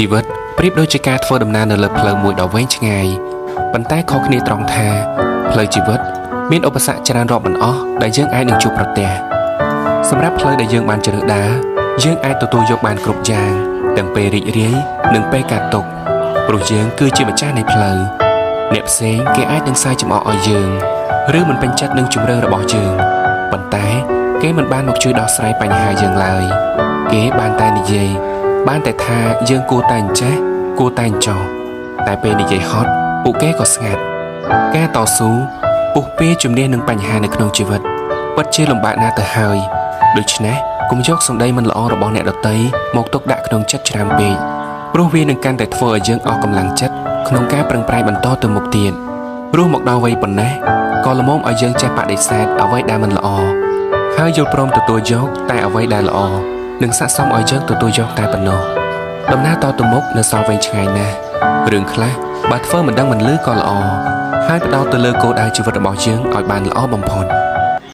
ជីវិតប្រៀបដូចជាការធ្វើដំណើរនៅលើផ្លូវមួយដ៏វែងឆ្ងាយប៉ុន្តែខុសគ្នាត្រង់ថាផ្លូវជីវិតមានឧបសគ្គច្រើនរាប់មិនអស់ដែលយើងអាចនឹងជួបប្រទះសម្រាប់ផ្លូវដែលយើងបានជ្រើសដើរយើងអាចទទួលយកបានគ្រប់យ៉ាងទាំងពេលរីករាយនិងពេលកាត់ទុក្ខព្រោះយើងគឺជាម្ចាស់នៃផ្លូវអ្នកផ្សេងគេអាចនឹងសាយចំអកឲ្យយើងឬមិនពេញចិត្តនឹងជម្រើសរបស់យើងប៉ុន្តែគេមិនបានមកជួយដោះស្រាយបញ្ហាយើងឡើយគេបានតែនិយាយបានតែថាយើងគួរតែអញ្ចេះគួរតែអញ្ចោះតែពេលនិយាយហត់ពួកគេក៏ស្ងាត់ការតស៊ូពុះពារជំនះនឹងបញ្ហានៅក្នុងជីវិតពិតជាលំបាកណាស់ទៅហើយដូច្នេះកុំយកសម្ដីមិនល្អរបស់អ្នកដទៃមកទុកដាក់ក្នុងចិត្តច្រើនពេកព្រោះវានឹងកាន់តែធ្វើឲ្យយើងអស់កម្លាំងចិត្តក្នុងការប្រឹងប្រែងបន្តទៅមុខទៀតព្រោះមកដល់វ័យប៉ុណ្ណេះក៏ល្មមឲ្យយើងចេះបដិសេធអ្វីដែលមិនល្អហើយយល់ព្រមទទួលយកតែអ្វីដែលល្អនិងស័ក្តិសមឲ្យយើងទទួលយកតែប៉ុណ្ណោះដំណើរតទៅមុខនៅសល់វែងឆ្ងាយណាស់រឿងខ្លះបើធ្វើមិនដឹងមិនឮក៏ល្អហើយផ្ដោតទៅលើគោលដៅជីវិតរបស់យើងឲ្យបានល្អបំផុត។